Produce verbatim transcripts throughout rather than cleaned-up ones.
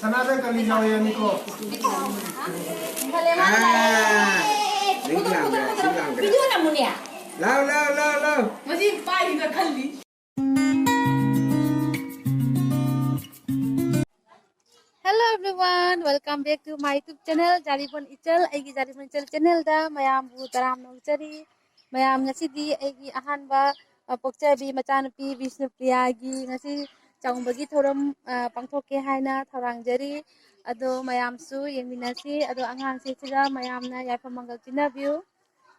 ꯁꯅꯥꯗ ꯀꯂꯤ ꯌꯥꯎꯋꯦ ꯌꯥꯅꯤꯀꯣ꯫ ꯂꯥꯎ, ꯂꯥꯎ, ꯂꯥꯎ, ꯂꯥꯎ꯫ ꯃꯁꯤ ꯄꯥꯏꯔꯤꯕ ꯈꯜꯂꯤ꯫ Hello everyone, welcome back to my YouTube channel, Jiribam ꯏꯆꯜ꯫ ꯑꯩꯒꯤ ꯖꯥꯔꯤꯕꯣꯟ ꯏꯆꯜ channelꯗ ꯃꯌꯥꯝꯕꯨ ꯇꯔꯥꯝꯅ ꯑꯣꯛꯆꯔꯤ꯫ ꯃꯌꯥꯝ, ꯉꯁꯤꯗꯤ ꯑꯩꯒꯤ ꯑꯍꯥꯟꯕ, ꯑ, ꯄꯣꯛꯆꯕꯤ ꯃꯆꯥꯅꯨꯄꯤ ꯕꯤꯁꯅꯨꯄ꯭ꯔꯤꯌꯥꯒꯤ ꯉꯁꯤ ꯆꯥꯛꯎꯝꯕꯒꯤ ꯊꯧꯔꯝ, ꯑ, ꯄꯥꯡꯊꯣꯛꯀꯦ ꯍꯥꯏꯅ ꯊꯧꯔꯥꯡꯖꯔꯤ꯫ ꯑꯗꯣ ꯃꯌꯥꯝꯁꯨ ꯌꯦꯡꯃꯤꯟꯅꯁꯤ꯫ ꯑꯗꯣ ꯑꯉꯥꯡꯁꯤꯡꯁꯤꯗ ꯃꯌꯥꯝꯅ ꯌꯥꯏꯐ ꯃꯪꯒꯜ ꯄꯤꯅꯕꯤꯌꯨ꯫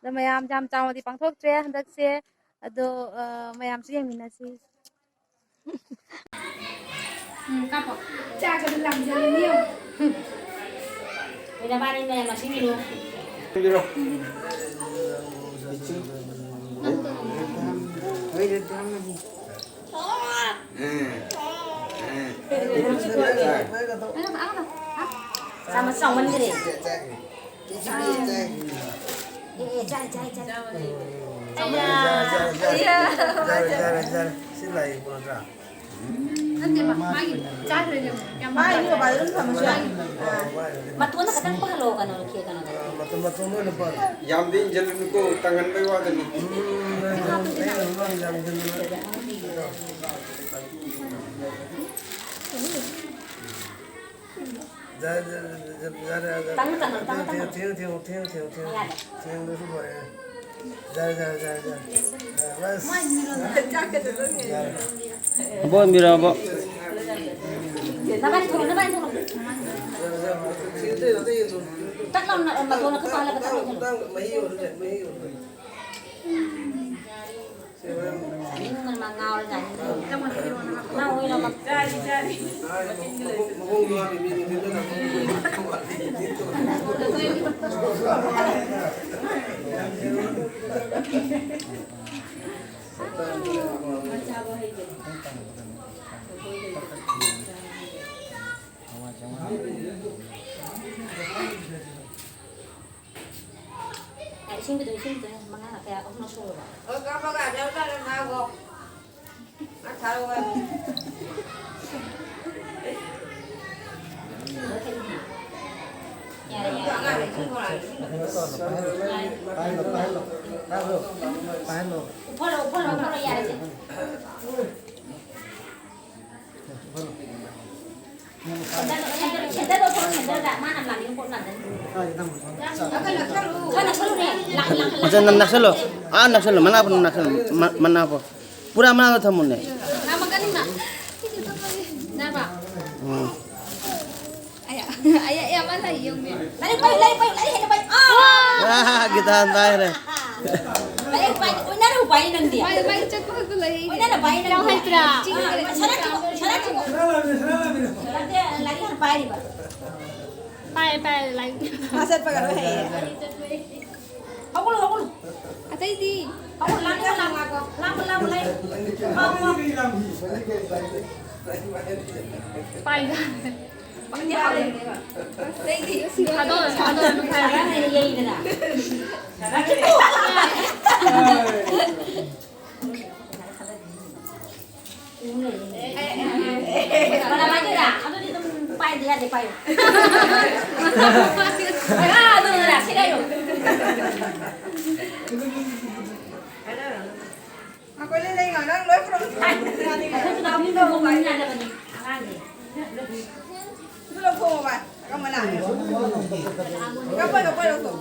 ꯑꯗꯣ ꯃꯌꯥꯝ ꯌꯥꯝ ꯆꯥꯎꯅꯗꯤ ꯄꯥꯡꯊꯣꯛꯇ꯭ꯔꯦ ꯍꯟꯗꯛꯁꯦ꯫ ꯑꯗꯣ, ꯑ, ꯃꯌꯥꯝꯁꯨ ꯌꯦꯡꯃꯤꯟꯅꯁꯤ꯫ ꯎꯝ, ꯀꯥꯞꯄꯣ꯫ ꯆꯥꯒꯗ ꯂꯥꯝꯖꯜꯂꯦ, ꯃꯤ ꯌꯦꯡꯉꯣ꯫ ꯅꯕꯥꯅꯤ ꯃꯌꯥꯝ ꯃꯁꯤꯡ ꯏꯔꯣ꯫ ꯆꯥꯃꯁ ꯆꯥꯎꯃꯟꯈ꯭ꯔꯦ꯫ ꯑꯦ, ꯑꯦ, ꯆꯥꯏ, ꯆꯥꯏ, ꯆꯥꯏ꯫ ꯑꯩꯌꯥ꯫ ꯌꯥꯔꯦ, ꯌꯥꯔꯦ, ꯌꯥꯔꯦ, ꯌꯥꯔꯦ꯫ ꯁꯤ ꯂꯥꯛꯏ ꯄꯣꯠ ꯅꯠꯇ꯭ꯔꯥ? ꯅꯠꯇꯦꯕ, ꯃꯥꯒꯤ ꯆꯥꯈ꯭ꯔꯦꯅꯦ꯫ ꯌꯥꯝ ꯃꯥꯒꯤ ꯃꯣꯕꯥꯏꯜꯗ ꯑꯗꯨꯝ ꯊꯝꯃꯁꯨ ꯌꯥꯏ꯫ ꯃꯇꯣꯟꯗ ꯈꯇꯪ ꯄꯥꯍꯜꯂꯣ, ꯀꯩꯅꯣ, ꯈꯦ-, ꯀꯩꯅꯣꯗꯣ꯫ ꯃꯇꯣꯟ, ꯃꯇꯣꯟꯗ ꯑꯣꯏꯅ ꯄꯥꯜꯂꯣ꯫ ꯌꯥꯝꯗꯤ ꯏꯟꯖꯜꯂꯨꯅꯨꯀꯣ, ꯇꯪꯍꯟꯕꯩ ꯋꯥꯗꯅꯤ꯫ ꯎꯝ, ꯌꯥꯝ ꯏꯟꯖꯜꯂꯨꯅꯨ꯫ ꯌꯥꯔꯦ, ꯌꯥꯔꯦ, ꯌꯥꯔꯦ, ꯌꯥꯔꯦ, ꯌꯥꯔꯦ꯫ ꯇꯪꯉꯨ, ꯇꯪꯉꯨ, ꯇꯪꯉꯨ, ꯇꯪꯉꯨ꯫ ꯊꯦꯡꯉꯨ, ꯊꯦꯡꯉꯨ, ꯊꯦꯡꯉꯨ, ꯊꯦꯡꯉꯨ, ꯊꯦꯡꯉꯨ꯫ ꯌꯥꯔꯦ꯫ ꯊꯦꯡꯕꯁꯨ ꯂꯣꯏꯔꯦ꯫ ꯌꯥꯔꯦ, ꯌꯥꯔꯦ, ꯌꯥꯔꯦ, ꯌꯥꯔꯦ꯫ ꯌꯥꯔꯦ, ꯕꯁ꯫ ꯌꯥꯔꯦ꯫ ꯑꯕꯣꯛ ꯏꯟꯕꯤꯔꯣ, ꯑꯕꯣꯛ꯫ ꯅꯕꯥꯅꯤ ꯊꯣꯛꯂꯣ, ꯅꯕꯥꯅꯤ ꯊꯣꯛꯂꯣ꯫ ꯌꯥꯔꯦ, ꯌꯥꯔꯦ꯫ ꯁꯤ ꯑꯇꯩ, ꯑꯇꯩ ꯌꯦꯡꯉꯣ꯫ ꯇꯛ ꯂꯥꯎꯅ ꯃꯇꯣꯟ ꯑꯃ ꯈꯛ ꯄꯥꯜꯂꯒ ꯇꯛ ꯂꯥꯎ ꯊꯣꯛꯂꯣ꯫ ꯃꯇꯥꯡ ꯃꯍꯤ ꯑꯣꯏꯔꯁꯨ ꯌꯥꯏ, ꯃꯍꯤ ꯑꯣꯏꯔꯁꯨ ꯌꯥꯏ꯫ ꯆꯥꯔꯤ, ꯆꯥꯔꯤ꯫ ꯑ, ꯏꯁꯤꯡꯒꯤꯗꯣ, ꯏꯁꯤꯡꯒꯤꯗꯣ ꯃꯉꯥ ꯀꯌꯥ, ꯑꯍꯨꯝꯂꯛ ꯁꯨꯔꯕ? ꯍꯣꯏ, ꯀꯥꯞꯄꯒ ꯑꯗꯨꯝ ꯇꯧꯔꯦ, ꯉꯥꯏꯈꯣ꯫ ꯉꯥ ꯊꯥꯔꯛꯑꯣ ꯍꯥꯏꯕꯅꯤ꯫ ꯎꯐꯣꯜꯂꯣ, ꯎꯐꯣꯜꯂꯣ, ꯎꯐꯣꯜꯂꯣ, ꯌꯥꯔꯦꯁꯦ꯫ ꯁꯦꯟꯇꯔꯗ, ꯁꯦꯟꯇꯔꯗ, ꯁꯦꯟꯇꯔꯗ ꯎꯐꯣꯜꯂꯣ, ꯁꯦꯟꯇꯔꯗ꯫ ꯃꯥꯅ ꯂꯥꯛꯅꯤꯡꯕ ꯄꯣꯠ ꯉꯥꯛꯇꯅꯤ꯫ ꯈꯔ ꯅꯛꯁꯜꯂꯨꯅꯦ, ꯂꯥꯛ, ꯂꯥꯛ, ꯂꯥꯛ꯫ ꯐꯖꯅ ꯅꯛꯁꯜꯂꯣ꯫ ꯑꯥ, ꯅꯛꯁꯜꯂꯣ꯫ ꯃꯅꯥꯛ ꯐꯥꯎ ꯅꯛꯁꯜꯂꯣ꯫ ꯃ-, ꯃꯅꯥꯛ ꯐꯥꯎ꯫ ꯄꯨꯔꯥ ꯃꯅꯥꯛꯇ ꯊꯝꯃꯨꯅꯦ꯫ ꯉꯝꯃꯛꯀꯅꯤ ꯃꯥ꯫ ꯅꯥꯕ꯫ ꯎꯝ꯫ ꯑꯌꯥ, ꯑꯌꯥ, ꯑꯌꯥ, ꯃꯥ ꯂꯥꯏ ꯌꯦꯡꯉꯦ꯫ ꯂꯥꯏꯔꯤꯛ ꯄꯥꯏꯌꯨ, ꯂꯥꯏꯔꯤꯛ ꯄꯥꯏꯌꯨ, ꯂꯥꯏꯔꯤꯛ ꯍꯦꯟꯅ ꯄꯥꯏꯌꯨ꯫ ꯑꯥ! ꯑꯥ, ꯒꯤꯇꯥꯟ ꯄꯥꯏꯈ꯭ꯔꯦ꯫ ꯂꯥꯏꯔꯤꯛ ꯄꯥꯏ, ꯑꯣꯏꯅꯔ ꯄꯥꯏ ꯅꯪꯗꯤ꯫ ꯃꯥꯏ, ꯃꯥꯏ ꯆꯠꯄ ꯈꯛꯇ ꯂꯩ꯫ ꯑꯣꯏꯅꯔ ꯄꯥꯏ ꯅꯪꯗꯤ꯫ ꯌꯥꯝ ꯍꯩꯇ꯭ꯔꯥ? ꯑꯥ, ꯁꯔꯥ ꯆꯤꯡꯉꯣ, ꯁꯔꯥ ꯆꯤꯡꯉꯣ꯫ ꯁꯔꯥ ꯂꯥꯏꯔꯤꯛ ꯍꯥꯟꯅ ꯄꯥꯏꯔꯤꯕ꯫ ꯄꯥꯏ, ꯄꯥꯏ, ꯂꯥꯏꯔꯤꯛ꯫ ꯃꯥ ꯆꯠꯄꯒ ꯂꯣꯏ ꯍꯩꯌꯦ꯫ ꯍꯧꯒꯠꯂꯣ, ꯍꯧꯒꯠꯂꯣ꯫ ꯑꯇꯩꯗꯤ? ꯍꯧꯒꯠꯂꯣ, ꯂꯥꯡꯒꯅꯨ, ꯂꯥꯡꯒꯅꯨ꯫ ꯂꯥꯡꯒꯅꯨ, ꯂꯥꯡꯒꯅꯨ, ꯂꯥꯡꯒꯅꯨ꯫ ꯄꯥꯏꯗ꯫ ꯃꯪꯗꯤ ꯍꯥꯎꯋꯦ꯫ ꯑꯇꯩꯗꯤ? ꯊꯥꯗꯣꯛꯑꯣ, ꯊꯥꯗꯣꯛꯑꯣ, ꯐꯔꯦ꯫ ꯌꯩꯗꯅ꯫ ꯃꯅꯥ ꯄꯥꯏꯗꯣꯏꯔꯥ? ꯑꯗꯨꯗꯤ ꯑꯗꯨꯝ ꯄꯥꯏꯗ ꯌꯥꯗꯦ, ꯄꯥꯏꯌꯨ꯫ ꯃꯅꯥ ꯑꯗꯨꯗꯨꯅ ꯁꯦꯒꯥꯏꯌꯨ꯫ ꯑꯩꯈꯣꯏ ꯂꯩ ꯂꯩ ꯉꯥꯡ ꯅꯪ ꯂꯣꯏ ꯄꯨꯔꯛꯎ꯫ ꯑꯩꯈꯣꯏꯁꯨ ꯅꯥꯎꯄꯤ ꯂꯧꯕ ꯉꯝꯃꯤ ꯌꯥꯗꯕꯅꯤ ꯑꯉꯥꯡꯁꯦ꯫ ꯑꯗꯨ ꯂꯧꯊꯣꯛꯑꯣ ꯚꯥꯏ꯫ ꯑꯀꯪꯕ ꯂꯥꯛꯑꯦ꯫ ꯀꯞꯄꯣꯏ, ꯀꯞꯄꯣꯏ ꯂꯧꯊꯣꯛꯑꯣ꯫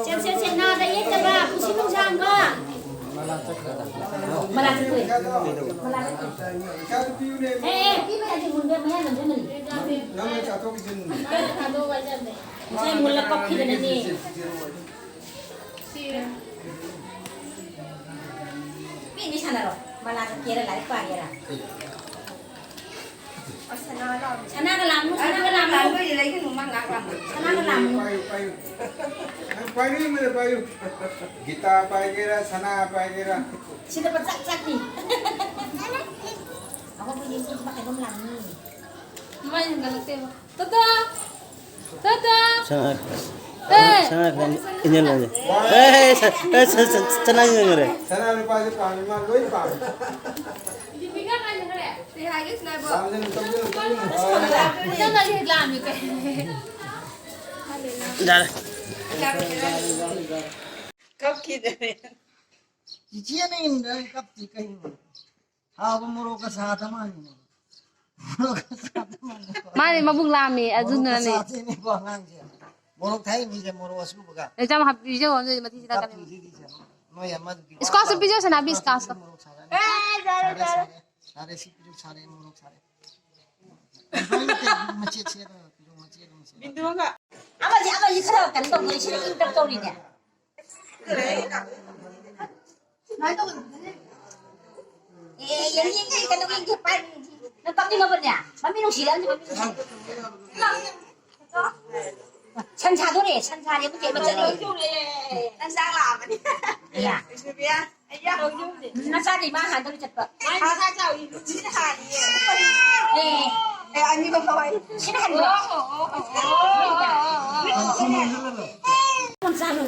ꯁꯦ, ꯁꯦ, ꯁꯦ, ꯅꯥꯗ ꯌꯦꯛꯇꯕ, ꯄꯨꯟꯁꯤ ꯅꯨꯡꯁꯥꯡꯕ꯫ ꯃꯅꯥ ꯆꯠꯈ꯭ꯔꯦ꯫ ꯃꯅꯥ ꯆꯠꯈ꯭ꯔꯦ꯫ ꯑꯦ, ꯑꯦ, ꯄꯤꯕ ꯌꯥꯗꯦ, ꯃꯨꯟꯕ ꯃꯌꯥ ꯅꯝꯖꯟꯕꯅꯤ꯫ ꯉꯁꯥꯏ ꯃꯨꯜꯂ ꯀꯞꯈꯤꯗꯅꯅꯦ꯫ ꯄꯤꯅꯤ ꯁꯥꯟꯅꯔꯣ꯫ ꯃꯅꯥ ꯆꯠꯀꯦꯔ, ꯂꯥꯏꯔꯤꯛ ꯄꯥꯒꯦꯔ꯫ ꯁꯅꯥꯒ ꯂꯥꯝꯅꯨ, ꯁꯅꯥꯒ ꯂꯥꯝꯅꯨ꯫ ꯂꯥꯝꯗꯣꯏꯗꯤ ꯂꯩꯒꯅꯨ, ꯃꯥ ꯉꯥꯏꯍꯥꯛ ꯂꯥꯝꯕ꯫ ꯁꯅꯥꯒ ꯂꯥꯝꯅꯨ꯫ ꯄꯥꯏꯌꯨ, ꯄꯥꯏꯌꯨ꯫ ꯅꯪ ꯄꯥꯏꯅꯤꯡꯕꯗ ꯄꯥꯏꯌꯨ꯫ ꯒꯤꯇꯥ ꯄꯥꯏꯒꯦꯔꯥ, ꯁꯅꯥ ꯄꯥꯏꯒꯦꯔꯥ꯫ ꯁꯤꯗ ꯄꯆꯥꯛ ꯆꯥꯛꯅꯤ꯫ ꯑꯩꯈꯣꯏ ꯌꯦꯡꯊꯣꯛꯄ ꯀꯩꯅꯣꯝ ꯂꯥꯝꯅꯤ꯫ ꯃꯃꯥꯏ ꯍꯦꯟꯒꯠꯂꯛꯇꯦꯕ꯫ ꯇꯥꯇꯥ! ꯇꯥꯇꯥ! ꯁꯅꯥ, ꯑꯦ! ꯁꯅꯥ ꯈꯔ ꯏꯟꯖꯜꯂꯁꯦ꯫ ꯑꯦ, ꯁ-, ꯑꯦ, ꯁ-, ꯁ-, ꯁꯅꯥ ꯌꯦꯡꯉꯔꯦ꯫ ꯁꯅꯥ ꯂꯨꯄꯥꯁꯦ ꯄꯥꯝꯃꯤ, ꯃꯥ ꯂꯣꯏ ꯄꯥꯝꯃꯤ꯫ ꯗꯤꯄꯤꯀꯥ ꯀꯥꯏ ꯆꯠꯈ꯭ꯔꯦ? ꯀꯩ ꯍꯥꯏꯒꯦ ꯁꯤꯅꯕꯣ? ꯅꯪꯅꯗꯤ ꯍꯦꯛ ꯂꯥꯝꯃꯤ ꯀꯩ? ꯌꯥꯔꯦ꯫ ꯀꯞꯈꯤꯗ꯭ꯔꯦ꯫ ꯆꯤꯆꯦꯅ ꯏꯟꯗ꯭ꯔꯒ ꯀꯞꯇꯤ ꯀꯩꯅꯣ? ꯍꯥꯎꯕ ꯃꯣꯔꯣꯛꯀ ꯁꯥꯗ ꯃꯥꯜꯂꯤꯅꯦ꯫ ꯃꯣꯔꯣꯛꯀ ꯁꯥꯗ ꯃꯥꯜꯂꯤꯅꯦ꯫ ꯃꯥꯅꯦ, ꯃꯕꯨꯛ ꯂꯥꯝꯃꯦ, ꯃꯣꯔꯣꯛꯀ ꯑꯗꯨꯅꯅꯦ꯫ ꯁꯥꯗꯦꯅꯦꯀꯣ ꯑꯉꯥꯡꯁꯦ꯫ ꯃꯣꯔꯣꯛ ꯊꯥꯛꯏ ꯃꯤꯁꯦ ꯃꯣꯔꯣꯛ ꯑꯁꯨꯕꯒ꯫ ꯑꯦ, ꯆꯥꯝ ꯍꯥꯞꯄꯤꯖꯧ, ꯑꯗꯨꯗꯤ ꯃꯊꯤ ꯁꯤꯗ ꯀꯥꯈꯠꯂꯦ꯫ ꯀꯞꯄꯤꯁꯤꯗꯤ ꯁꯦ꯫ ꯅꯣꯏ ꯑꯃꯗꯨꯗꯤ ꯏꯁꯀ꯭ꯋꯥꯁꯇꯣ ꯄꯤꯖꯧꯁꯦ, ꯅꯥꯕꯤ, ꯏꯁꯀ꯭ꯋꯥꯁꯇꯣ꯫ ꯃꯣꯔꯣꯛ ꯁꯥꯔꯦ꯫ ꯑꯦ, ꯌꯥꯔꯦ, ꯁꯥꯔꯦ, ꯌꯥꯔꯦ꯫ ꯁꯥꯔꯦ꯫ ꯁꯥꯔꯦ, ꯁꯤ ꯄꯤꯔꯨꯛ ꯁꯥꯔꯦ, ꯃꯣꯔꯣꯛ ꯁꯥꯔꯦ꯫ ꯃꯆꯦꯠ ꯁꯦꯠꯂꯣ, ꯄꯤꯔꯨꯛ ꯃꯆꯦꯠ ꯑꯃ ꯁꯦꯠꯂꯣ꯫ ꯕꯤꯟꯗꯨꯒ꯫ ꯑꯃꯁꯦ, ꯑꯃꯁꯦ ꯈꯔ ꯀꯩꯅꯣ ꯇꯧꯗꯣꯏ, ꯁꯤꯅ ꯏꯪ ꯇꯛ ꯇꯧꯔꯤꯅꯦ꯫ ꯑꯦ, ꯌꯦꯡ, ꯌꯦꯡ, ꯌꯦꯡ, ꯀꯩꯅꯣ ꯌꯦꯡꯒꯦ, ꯄꯥꯏ, ꯅꯪ ꯀꯞꯅꯤꯡꯉꯕꯅꯦ? ꯃꯃꯤ ꯅꯨꯡꯁꯤꯔꯛꯑꯅꯤ, ꯃꯃꯤ ꯅꯨꯡꯁꯤ꯫ ꯁꯟ ꯁꯥꯗꯣꯔꯦ, ꯁꯟ ꯁꯥꯔꯦ, ꯑꯩꯈꯣꯏ ꯆꯦ ꯃꯆꯜ꯫ ꯅꯪ ꯆꯥꯛ ꯂꯥꯛꯑꯕꯅꯤ꯫ ꯏꯌꯥ꯫ ꯂꯩꯁꯥꯕꯤ꯫ ꯅꯆꯥꯗꯤ ꯃꯥ ꯍꯥꯟꯗꯧꯔꯤ ꯆꯠꯄ꯫ ꯁꯤꯅ ꯍꯥꯟꯅꯤꯌꯦ꯫ ꯑꯦ꯫ ꯑꯦ, ꯑꯅꯤꯃꯛ ꯂꯧ ꯍꯥꯏ꯫ ꯁꯤꯅ ꯍꯥꯟꯕ꯭ꯔꯣ? ꯆꯥꯔꯣ,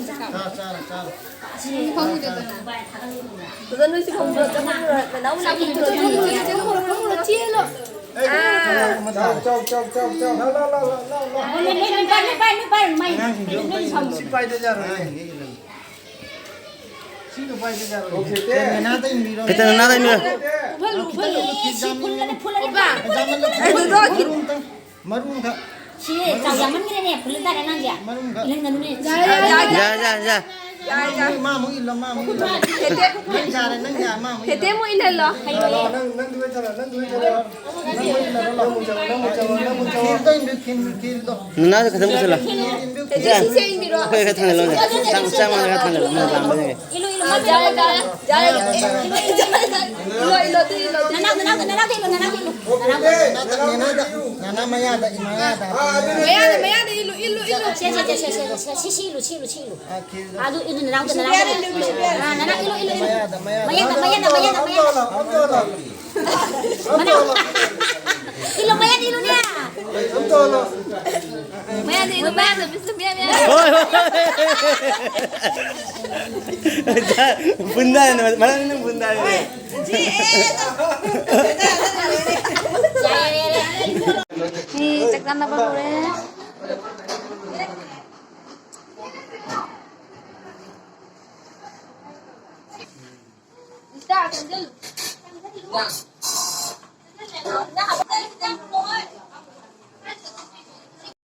ꯆꯥꯔꯣ꯫ ꯐꯝꯃꯨꯗꯅ꯫ ꯗꯥꯗꯥ, ꯅꯣꯏꯁꯨ ꯐꯝꯃꯨꯔꯣ, ꯆꯪꯉꯛꯑꯣ, ꯅꯅꯥꯎ ꯂꯥꯛꯑꯣ꯫ ꯆꯪꯉꯛꯑꯣ, ꯆꯪꯉꯛꯑꯣ, ꯆꯪꯉꯛꯑꯣ, ꯆꯦꯜꯂꯣ꯫ ꯆꯥꯎ, ꯆꯥꯎ, ꯆꯥꯎ, ꯆꯥꯎ, ꯆꯥꯎ, ꯂꯥꯎ, ꯂꯥꯎ, ꯂꯥꯎ, ꯂꯥꯎ, ꯂꯥꯎ꯫ ꯅꯣꯏ ꯄꯥꯏ, ꯅꯣꯏ ꯄꯥꯏ, ꯅꯣꯏ ꯄꯥꯏ, ꯅꯣꯏ ꯄꯥꯏ, ꯅꯣꯏ ꯄꯥꯏ꯫ ꯁꯤ ꯄꯥꯏꯗ ꯌꯥꯔꯣꯏ꯫ ꯁꯤꯗꯣ ꯄꯥꯏꯗ ꯌꯥꯔꯣꯏ꯫ ꯐꯦꯇꯅ ꯅꯥꯗ ꯏꯟꯕꯤꯔꯣ꯫ ꯐꯦꯇꯅ ꯅꯥꯗ ꯏꯟꯕꯤꯔꯣ꯫ ꯎꯐꯜꯂꯨ, ꯎꯐꯜꯂꯨ꯫ ꯁꯤ ꯐꯨꯜꯂꯅꯤ, ꯐꯨꯜꯂꯅꯤ꯫ ꯑꯣꯄꯥ꯫ ꯃꯔꯨ ꯑꯝꯇꯪ, ꯃꯔꯨ ꯑꯝꯇꯪ꯫ ꯁꯤ ꯆꯥꯎ ꯌꯥꯝꯃꯟꯈ꯭ꯔꯦꯅꯦ, ꯐꯨꯜ ꯇꯥꯔꯦ ꯑꯉꯥꯡꯁꯦ꯫ ꯃꯔꯨ ꯑꯝꯇꯪ꯫ ꯏꯜꯍꯟꯒꯅꯨꯅꯦ꯫ ꯌꯥꯔꯦ, ꯌꯥꯔꯦ, ꯌꯥꯔꯦ꯫ ꯌꯥ, ꯌꯥ, ꯌꯥ꯫ ꯃꯥ ꯑꯃꯨꯛ ꯏꯜꯂꯣ, ꯃꯥ ꯑꯃꯨꯛ ꯏꯜꯂꯣ꯫ ꯍꯦꯇꯦ꯫ ꯅꯪ ꯌꯥꯔꯦ, ꯅꯪ ꯌꯥꯔꯦ, ꯃꯥ ꯑꯃꯨꯛ ꯏꯜꯂꯣ꯫ ꯍꯦꯇꯦ ꯑꯃꯨꯛ ꯏꯜꯍꯜꯂꯣ꯫ ꯍꯩꯔꯣꯏꯌꯦ꯫ ꯅꯪ, ꯅꯪ ꯗꯨ ꯆꯠꯂꯣ, ꯅꯪ ꯗꯨ ꯆꯠꯂꯣ꯫ ꯅꯪ ꯗꯨ ꯆꯠꯂꯣ, ꯅꯪ ꯗꯨ ꯆꯠꯂꯣ꯫ ꯈꯤꯜꯗꯣ ꯏꯟꯗꯨ, ꯈꯤꯜ, ꯈꯤꯜꯗꯣ꯫ ꯅꯅꯥꯗꯣ ꯈꯤꯇꯪ ꯄꯨꯁꯜꯂꯣ꯫ ꯍꯦꯇꯦ ꯁꯤꯁꯦ ꯏꯟꯕꯤꯔꯣ꯫ ꯑꯩꯈꯣꯏ ꯈꯔ ꯊꯥꯡꯖꯜꯂꯣ꯫ ꯆꯥꯡ, ꯆꯥꯡ ꯃꯥꯡꯗ ꯈꯔ ꯊꯥꯡꯖꯜꯂꯣ꯫ ꯃꯣꯏ ꯂꯥꯡꯕꯅꯦ꯫ ꯏꯜꯂꯨ, ꯏꯜꯂꯨ, ꯃꯥ ꯌꯥꯔꯦ, ꯌꯥꯔꯦ, ꯌꯥꯔꯦ꯫ ꯏꯜꯂꯨ, ꯏꯜꯂꯨ, ꯏꯜꯂꯨ, ꯏꯜꯂꯨ꯫ ꯅꯅꯥꯎ, ꯅꯅꯥꯎ, ꯅꯅꯥꯎ ꯏꯜꯂꯨ, ꯅꯅꯥꯎ ꯏꯜꯂꯨ꯫ ꯅꯅꯥꯎ ꯅꯅꯥꯗ, ꯅꯅꯥ ꯃꯌꯥꯗ, ꯃꯌꯥꯗ꯫ ꯃꯌꯥꯗ, ꯃꯌꯥꯗ ꯏꯜꯂꯨ, ꯏꯜꯂꯨ, ꯏꯜꯂꯨ꯫ ꯁꯦ, ꯁꯦ, ꯁꯦ, ꯁꯤ, ꯁꯤ ꯏꯜꯂꯨ, ꯁꯤ ꯏꯜꯂꯨ, ꯁꯤ ꯏꯜꯂꯨ꯫ ꯑꯗꯨ ꯏꯜꯂꯨ, ꯅꯅꯥꯎ, ꯅꯅꯥꯎ꯫ ꯑ, ꯅꯅꯥꯎ ꯏꯜꯂꯨ, ꯏꯜꯂꯨ, ꯏꯜꯂꯨ꯫ ꯃꯌꯥꯗ, ꯃꯌꯥꯗ꯫ ꯃꯌꯥꯗ, ꯃꯌꯥꯗ, ꯃꯌꯥꯗ, ꯃꯌꯥꯗ꯫ ꯃꯅꯥꯎ꯫ ꯏꯜꯂꯨ, ꯃꯌꯥꯗ ꯏꯜꯂꯨꯅꯦ꯫ ꯃꯌꯥꯗ ꯏꯜꯂꯨ, ꯃꯌꯥꯗ, ꯃꯤꯁꯇꯔ, ꯃꯌꯥ, ꯃꯌꯥ꯫ ꯍꯣꯏ, ꯍꯣꯏ꯫ ꯄꯨꯟꯗꯥꯏꯅ, ꯃꯔꯝ ꯅꯪ ꯄꯨꯟꯗꯥꯏꯅꯦ꯫ ꯃꯤ ꯆꯥꯛ ꯆꯥꯅꯕ ꯍꯧꯔꯦ꯫